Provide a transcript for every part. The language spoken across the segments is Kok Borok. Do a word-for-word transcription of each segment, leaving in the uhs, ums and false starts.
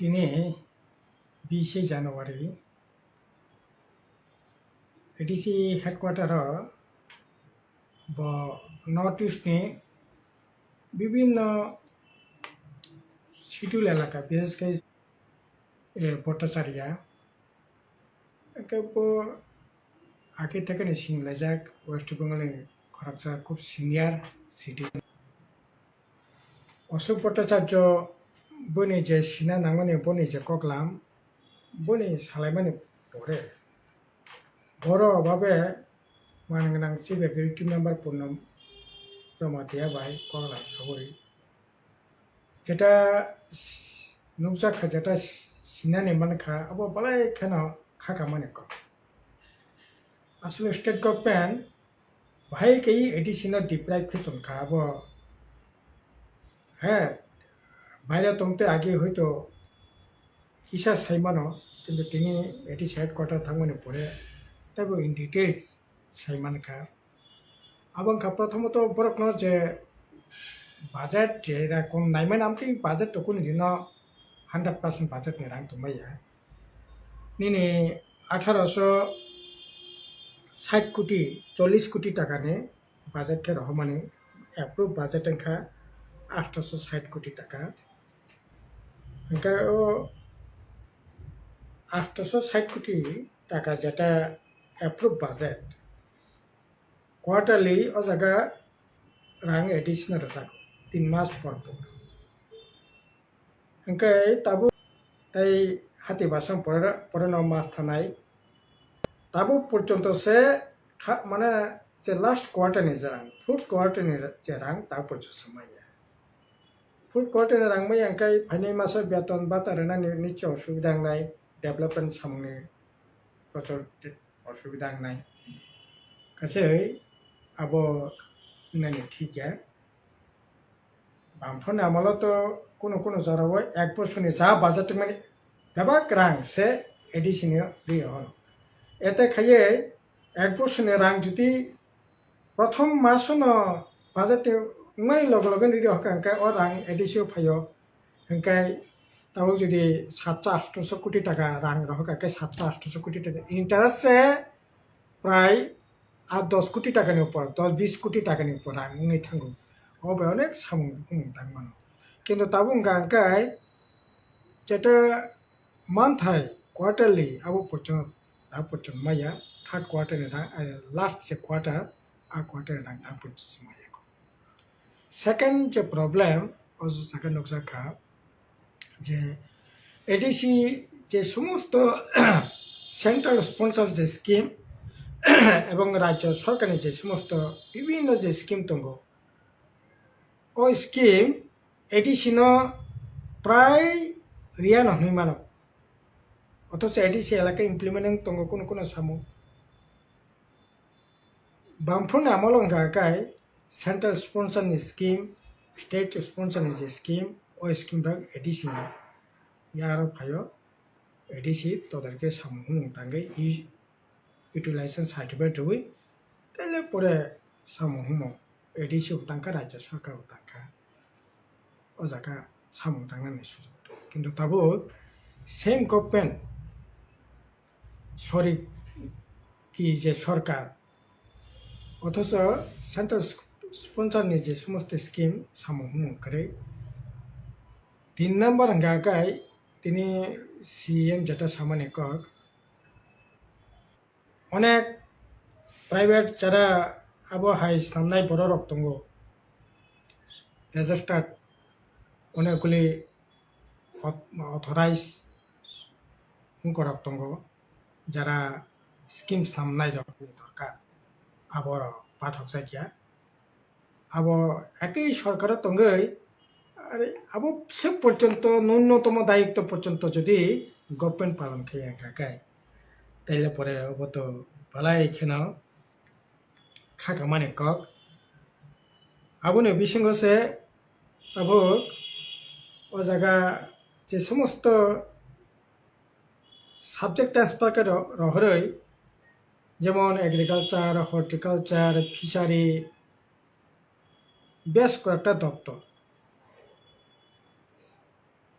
Tini bisi January, A D C headquarter o bo North East ni bibhinno schedule elaka, bises khe, eh, Bhattacharya, hwnkhe bo age thekeno sinilaijak West Bengal ni khoroksa khub senior citizen. Ashok Bhattacharya boni je sina nangmani, boni je koklam, boni salaimani pore, boro babe manwi gwnang chief executive member Purno Jamatia bai koklam sawi, jeta nukjak kha, jeta sinani mankha, abo belai kheno khakamani kok. Asole state government bahai khe A D C no deprive khe tongkha abo. He, baire tongte age hoito kisa saimano, kintu tini A D C headquarter thangmani pore teibo in details saimankha. Abo wngkha prothomot borokno je budget je rakom naimani, amtwi budget to kunu dino hundred percent budget ni rang tongmaya. Nini atharo so sait koti, chollish koti taka ni budget khe rohormani, approve budget wngkha atharo so sait koti taka. Hwnkhe o atharo so sait koti taka jeta approve budget, quarterly o jaga rang additional rwjago, tin mas por por. Hwnkhe tabuk tei hati basang pore, poreno mas thanai. Tabuk porjonto se tha-, mane je last quarter ni je rang, fourth quarter ni je rang tabuk porjonto se maya. Fourth quarter ni rang maya hwnkhe phainai maso beton bata rwnani niche osubida wngnai, development samungni prochor osubida wngnai. Kaisa abo wngnani thik ya. Bamphorni amolo to kunu kunu jorao ek bosorni ja budget tongmani bebak rang se A D C ni rio horo. Ete khaiye ek bosorni rang jodi prothom masono budget wngmani loge loge rio hwnkha, hwnkhe o rang A D C o phaio. Hwnkhe tabuk jodi satso atso koti taka rang rohor kha, hwnkhe satso atso koti taka interest se prai aa dos koti takani upor, dos bis koti takani upor rang wngwi thango. O bai onek samung humung tang mano. Kintu tabuk wngkha hwnkhe jeta manthai quarterly abo porjon, abo porjon maya, third quarter ni rang, eh, last je quarter, a quarter ni rang abo porjon se maya. Second je problem, o jaga nukjak kha je A D C je somosto central sponsor je scheme ebong rajyo sorkarni je somosto bibhinno je scheme tongo, o scheme A D C no prai riya no hwnwi mano, othocho A D C elaka implement wng tongo kunu kunu samung. Bamphorni amolo wngkha khe central sponsor ni scheme, state sponsor ni je scheme, o scheme rok A D C ni yaro phaio, A D C todarke samung humung tangwi i utilization certificate rwui, tele pore samung humung A D C bo tangkha, rajya sorkar bo tangkha, o jaga samung tangnani sujok tongo. Kintu tabuk same government, sorry, ki je sorkar, othocho central sp-, sponsor ni je somosto scheme samung humung kwrwi. Tin number hwnkha khe tini C M jeta samani kok, onek private jara abo hai snamnai borok rok tongo, registered, onek guli auth-, authorized wngkorok tongo, jara scheme snamnai rokni dorkar, abo rok pathok jakya. Abo ekoi sorkaro tongoi, are abo se porjonto, nunnotomo dayitto porjonto jodi government palon khe wngkha khe, taile pore obo to belai kheno khakamani kok. Aboni bisingo se tabuk o jaga je somosto subject transfer khe ro-, rohorwi, jemon agriculture, horticulture, fishery, bes koyekta doptor.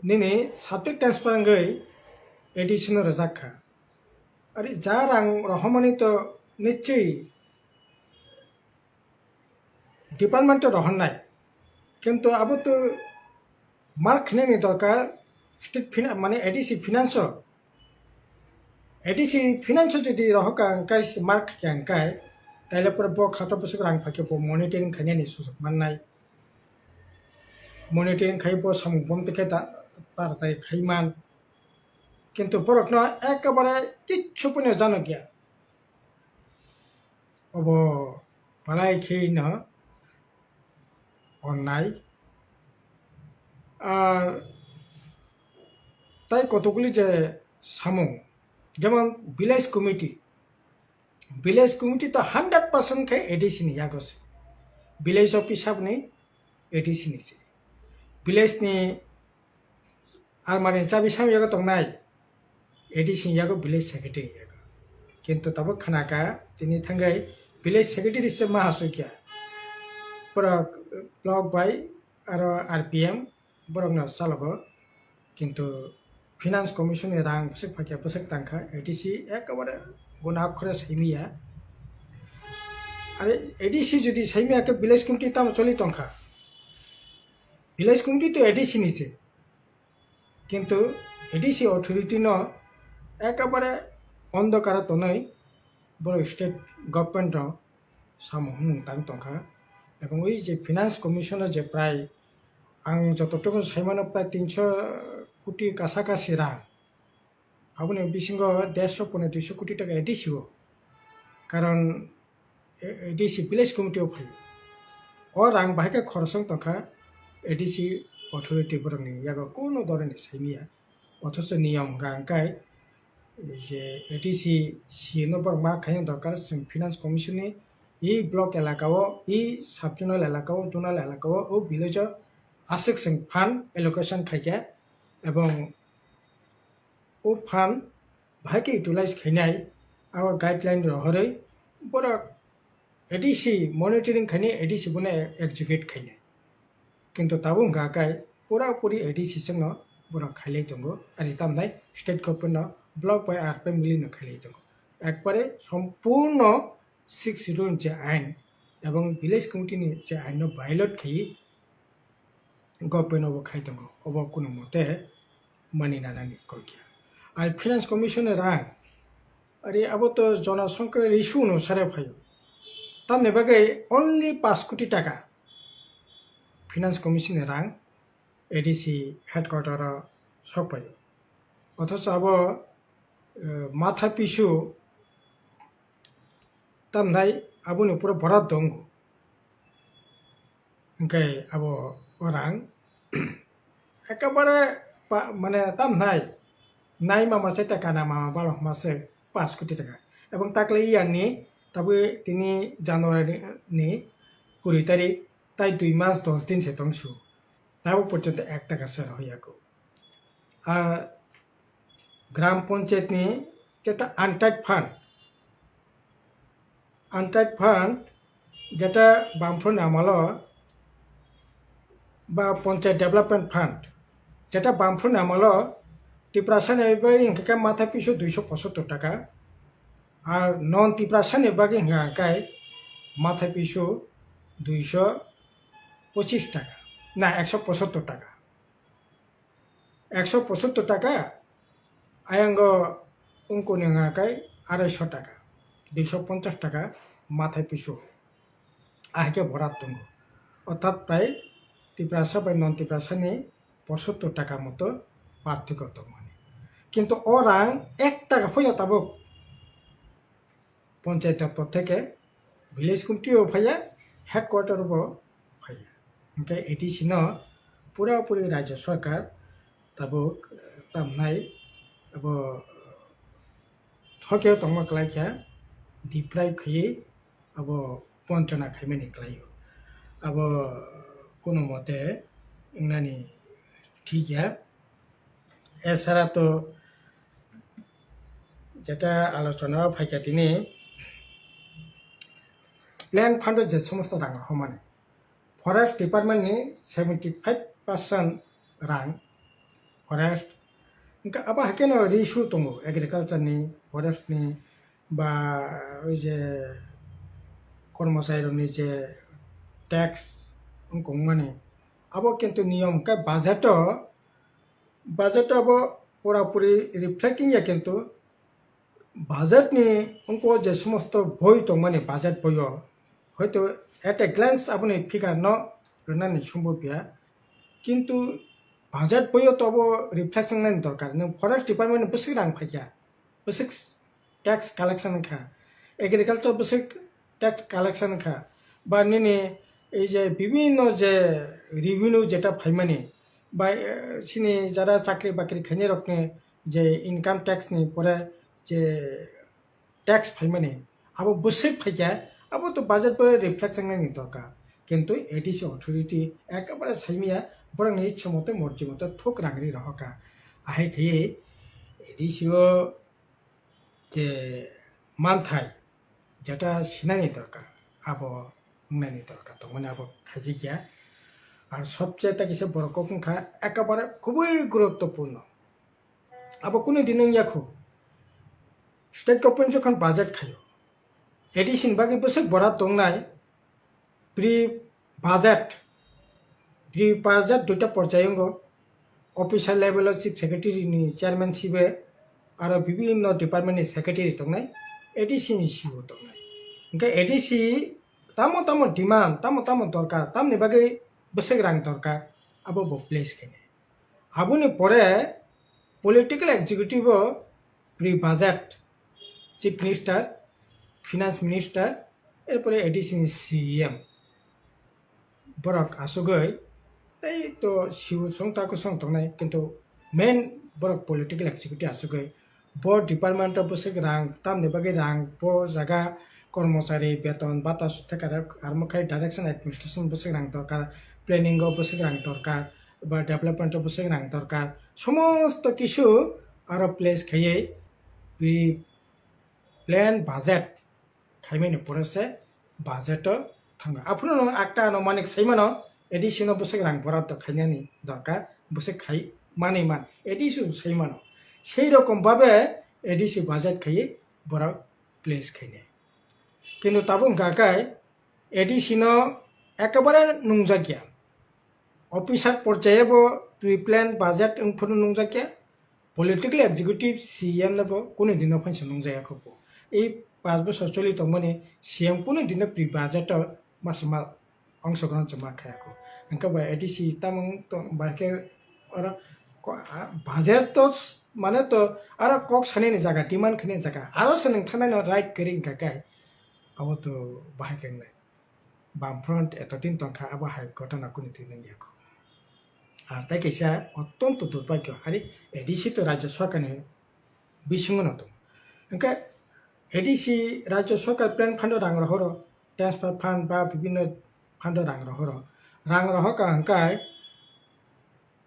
nini subject transfer wngwi A D C no rwjak kha. Ari ja rang rohormani to nichwi department o rohornai. Kintu abo to mark khnani dorkar state fina-, mane A D C finance o. A D C finance o jodi rohor ka hwnkhe mark khe hwnkhe, taile pore bo khato bwswk rang phaikhe bo monitoring khainani sujuk mannai. Monitoring khai bo samung bom tei khe da-, taratari khai man. Kintu borokno ekabare kichu phano janokya. Obo palai khe no onnai. Ar tai kotokguli je samung, jemon village committee, village committee to hundred percent khe A D C ni yago se. Village office sabni A D C ni se. Village ni almari chabi sam yago tongnai, A D C ni yago, village secretary ni yago. Kintu tabuk khnaka tini thangwi village secretary se ma asukya. Pura block bai aro R P M borokno chalogo. Kintu finance commission ni rang bwswk phaikha, bwswk tangkha, A D C ekabare guna akhore saimiya. Are A D C jodi saimiya khe village committee tamo choli tongkha? Village committee to A D C ni se. Kintu A D C authority no ekabare ondokaro tonwi borok state government no samung humung tang tongkha. Ebong ui je finance commission o je prai ang jototono saimano prai tinso koti kasakasi rang, aboni bisingo dersho pone duiso koti taka A D C o, karon A D C village committee o phai. O rang bahai khe khorosong tongkha A D C authority borokni yago kuno doroni saimiya. Othocho niyom hwnkha hwnkhe je A D C C no borok ma khaina dorkar, chwng finance commission ni e block elaka o, e sub zonal elaka o, zonal elaka o, o village o aswk chwng fund allocation khaikha, ebong o fund bahai khe utilize khainai, abo guideline rohorwi borok A D C monitoring khainai, A D C bono execute khainai. Kintu tabuk hwnkha khe pura puri A D C chwngno borok khailai tongo, ani tamnai state government no block bai R P M mili no khailai tongo. Ekbare sompurno six schedule ni je ain ebong village committee ni je ain no violate khaiwi government obo khai tongo, obo kunu mote mani nanani kokya. Ar finance commission ni rang, ari abo to Jana Sankar issue no sare phaio. Tamni bagwi only paanch koti taka finance commission ni rang A D C headquarter o sok phaio. Othocho abo, eh, matha pisu tamnai aboni pura borat tongo. Hwnkhe abo o rang ekabare pa-, mane tamnai nai mama se ta kana mama balo hma se paanch koti taka. Ebong takle iyani tabwi tini January ni kuri tarik tai dui mas dos din se tong su. Tabuk porjonto ek taka se rohorya kho. Ar gram panchayat ni jeta untied fund, untied fund jeta Bamphru ni amalo ba panchayat development fund jeta Bamphru ni amalo Tiprasa ni bai hwnkhe khe matha pisu duiso pochattor taka, ar non Tiprasa ni bagwi hwnkha khe matha pisu duiso pochis taka, na, ekso pochattor taka. Ekso pochattor taka, ayango wngkuni hwnkha khe arai so taka, duiso ponchas taka mathai pisu, ahai khe borat tongo. Orthat prai Tiprasa bai non Tiprasa ni pochattor taka moto parthoko tongmani. Kintu o rang ek taka phano tabuk panchayat doptor theke village committee o phaiya, headquarter o bo phaiya. Hwnkhe A D C no pura puri Rajya Sarkar tabuk tamnai abo thokeo tongma kwlaikha, deprive khaiwi abo bonchona khaimani kwlaio. Abo kunu mote wngnani thik ya. Esara to jeta alochona o phaikha tini plan fund o je somosto rang rohormani, forest department ni seventy five percent rang forest. Hwnkhe abo hai kheno issue tongo agriculture ni, forest ni, ba oi je kormochari rok ni je tax wngkong mani, abo kintu niyom khe budget o, budget o abo pura puri reflecting ya kintu budget ni wngkho je somosto boi tongmani budget boi o hoito at a glance aboni figure no rwnani sombob ya, kintu budget boi o to abo reflection nani dorkar. Nwng forest department ni bwswk rang phaikha, bwswk tax collection wngkha, agriculture bwswk tax collection wngkha, ba nini ei je bibhinno je revenue jeta phaimani, ba, eh, chini jara chakri bakri khainai rokni je income tax ni pore je tax phaimani, abo bwswk phaikha, abo to budget bo reflect wngnaini dorkar. Kintu A D C authority ekebare saimaya, borokni ichha mote morji mote thuk rang ri rohorkha. Ahai khaiwi A D C o je manthai jeta sinani dorkar, abo wngnani dorkar tongmani abo khaijikya. Ar sobche ta kisa borok kok wngkha ekebare khubui guruttopurno. Abo kunu din wngya khu. State government jokhon budget khaio, A D C ni bagwi bwswk borat tongnai, pre budget, pre budget duita porjai wngo, officer level o chief secretary ni chairman sibe, aro bibhinno department ni secretary tongnai, A D C ni C E O tongnai. Hwnkhe A D C tamo tamo demand, tamo tamo dorkar, tamni bagwi bwswk rang dorkar, abo bo place khainai. Aboni pore political executive o pre budget chief minister, finance minister, erpore A D C ni C M. Borok asugwi tei to siu song ta kusong tongnai, kintu main borok political executive asugwi bo department o bwswk rang tamni bagwi rang, bo jaga kormochari beton bata suthai karak armo khai direction administration bwswk rang dorkar, planning o bwswk rang dorkar, ba development o bwswk rang dorkar, somosto kisu aro place khaiwi plan budget khaimani pore se budget o thango. Aphuru no akta ano manik sai mano, A D C no bwswk rang borat khainani dorkar, bwswk khai manwi man, A D C bo sai mano. Sei rokom babe A D C budget khaiwi borok place khainai. Kintu tabuk hwnkha khe A D C no ekebare nungjakya. Officer porjayabo pre-plan budget wngphuru nungjakya. Political executive C M no bo kunu dino phansa nungjaya kho bo. Ei panch bosor choli tongmani C M kunu dino pre-budget o masa ma ongsogrohon chuma khaya kho. Hwnkhe bo A D C tamung tong bai khe oro ko-, a, budget to s-, mane to aro kok sanani jaga, demand khainani jaga, aro se nwng thangnai no right kwrwi wngkha khe abo to bahai khe wngnai. Bamfront etodin tongkha, abo hai ghotona kunu twi nang yakho. Ar tai kaisa ottonto durbhagyo, hari A D C to rajya sorkarni bisingo no tongo. Hwnkhe A D C rajya sorkar plan fund o rang rohoro, transfer fund ba bibhinno fund o rang rohoro. Rang rohorkha hwnkhe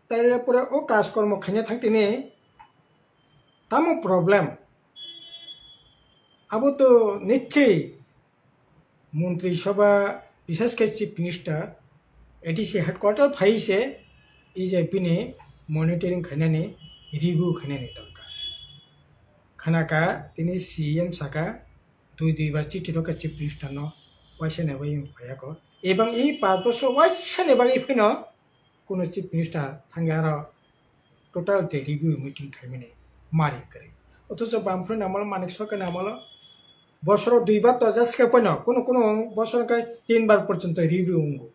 taile pore o kaj kormo khaina thang tini tamo problem? Abo to nichchoi Montri Sabha, bishesh khe Chief Minister, A D C headquarter phai se, e je bini monitoring khainani, review khainani dorkar. Khanaka tini C M saka, dui dui bar chithi rokha Chief Minister no, waisa ni bagwi phaiya kho. Ebang e panch bosor waisa ni bagwi phino, kuno Chief Minister thangwi aro total je review meeting khaimani mari kwrwi. Othocho Bamfront ni amolo, Manik Sarkar ni amolo bosoro dui bar to just khe poino, kuno kuno bosoro khe tin bar porjonto review wngo.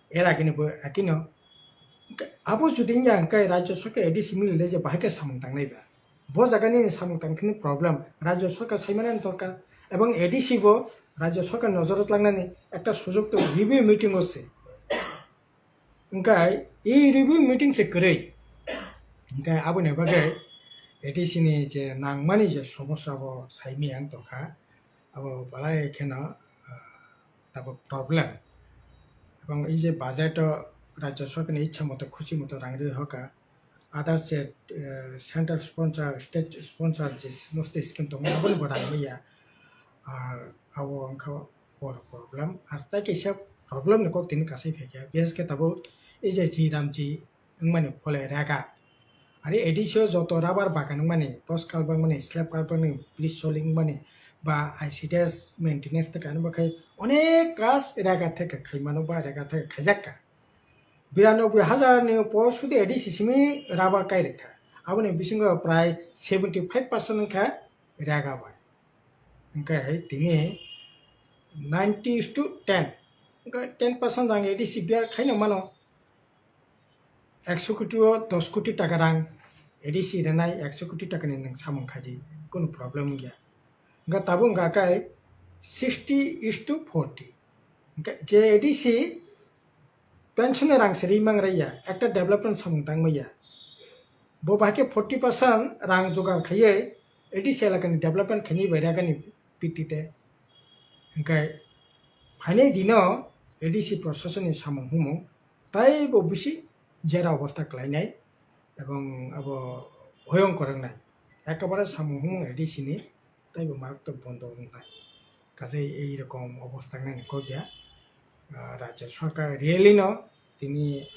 Era kini bo akino abo jodi wngya hwnkhe Rajya Sarkar A D C mili le je bahai khe samung tangnai ba. Bo jaga nini samung tangthani problem, Rajya Sarkar saimanani dorkar. Ebong A D C bo Rajya Sarkar nojoro tlangnani ekta sujok to review meeting o se. Hwnkhe e review meeting se kwrwi. Hwnkhe aboni bagwi A D C ni je nangmani je somosya bo saimaya wng tongkha, abo belai kheno, ah, tabuk problem. Ebong e je budget o Rajya Sarkar ni ichha moto, khusi moto rang rwi hoka, other je, eh, central sponsor, state sponsor je somosto scheme tongo, aboni bo rang maya. Ah, abo wngkha boro problem. Ar tai kaisa problem ni kok tini kasai phaikha. Bishesh khe tabuk e je G Ramji wngmani phole rega. Are A D C o joto rubber bagan wngmani, post culvert wngmani, slab culvert wngmani, bridge soling wngmani, ba I C D S maintenance tei kainwi bakhai onek kas rega theke khaimano ba rega theke khaijakka. Biranobui hajar ni po sudi A D C simi rubber kai rikha. Aboni bisingo prai seventy five percent wngkha rega bai. Hwnkhe tini ninety is to ten. Hwnkhe ten percent rang A D C bear khaino mano. Ekso koti o dos koti taka rang A D C rwnai, ekso koti taka ni nwng samung khaidi, kunu problem wngya. Hwnkhe tabuk hwnkha khe sixty is to forty. Hwnkhe je A D C pension ni rang se ri mang raiya, ekta development samung tang maya. Bo bahai khe forty percent rang jogar khaiwi A D C elaka ni development khaini bai rega ni piti te. Hwnkhe phainai dino A D C proshasoni samung humung taibo bisi jera obostha khlainai ebong abo hoyong korongnai. Ekabare samung humung A D C ni taibo maratwk bondo wngnai. Kaje ei rokom obostha wngnani kok ya. Ah, rajya sorkar really no tini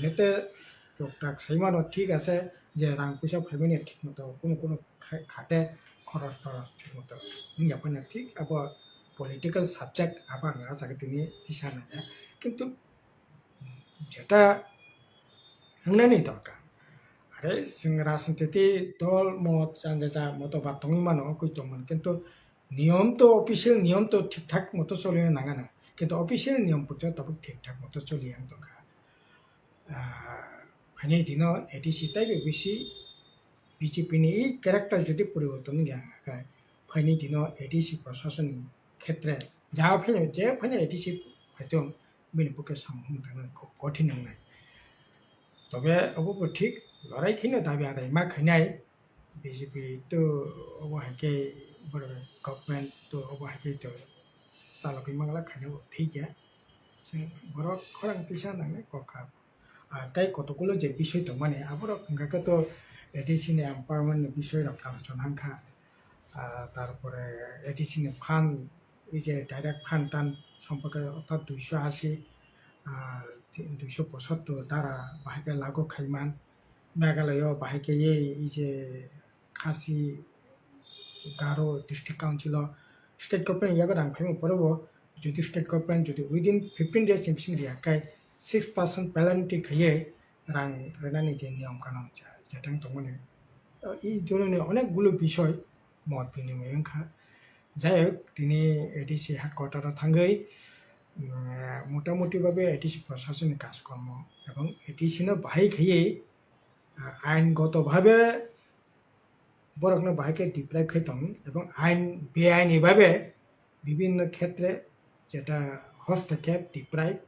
nete choktak saimano thik ase je rang puisa phaimani thik moto kunu kunu kha-, khate khoros toros thik moto wngya phano thik abo political subject abo ang ah jaga tini tisa naiya. Kintu jeta wngnani dorkar. Are chwng rajniti dol mot janja ja moto ba tongwi mano, koi tongmani, kintu niyom to, official niyom to thik thak moto cholina nangana, kintu official niyom purcha tabuk thik thak moto choli yang tongkha. Ah, phaini dino A D C taibo bisi B J P ni character jodi poriborton wngya khe, phaini dino A D C proshasoni khetre ja phaino je phaino A D C phaitong bini bukhe samung tangna kho-, kothin wngnai. Tobe obo bo thik, lorai kheno dabi adai ma khainai B J P to obo hai khe borok government to obo hai khe to chalogwi mangla khainai bo thik ya. Chwng borok khorang tisa nangnai kok kha. Ah, tei kotokulo je bisoi tongmani aborok hwnkha khe to A D C ni empowerment ni bisoi rok alochona wngkha. Ah, tarpore A D C ni fund, ei je direct fund tan somporke orthat duiso asi, ah, duiso pochattor dara bahai khe lagu khaiman. Meghalaya o bahai khe ei, ei je Khasi Garo District Council o state government yago rang phaima pore bo jodi state government jodi within fifteen days ni bising riya khai six percent penalty khaiye rang rwnani je niyom kanon je, je tang tongmani. I dhoroner onek gulo bisoi mot binimoi wngkha. Jai hok, tini A D C headquarter o thangwi, mm, motamuti babe A D C proshasoni kajkormo ebong A D C no bahai khaiye, ah, aingoto babe borokno bahai khe deprive khai tong ebong ain beaini babe bibinno khetre jeta hostokhep deprive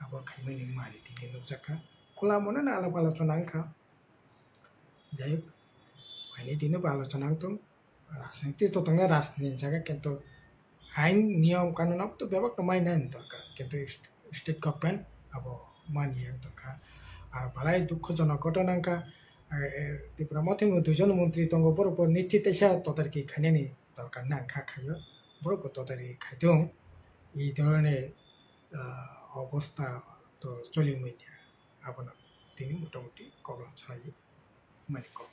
abo khaimani mari tini nukjakha. Khula monano alap alochona wngkha. Jai hok, phaini dino bo alochona wngtong. Rajniti to tongnai rajniti jaga, kintu ain niyom kanun abo to bebak to mai nai dorkar, kintu st-, state government abo mani yang dorkar. Ar balai dukhojonok ghotona wngkha, eh, eh, Tipra Mothani duijon montri tongo, borok bo nischit teisa todarki khainani dorkar na wngkha khaio, borok bo todarki khaitong. Ei dhoroner, ah, obostha to choli manya, abono tini motamuti koklom salai mani kok.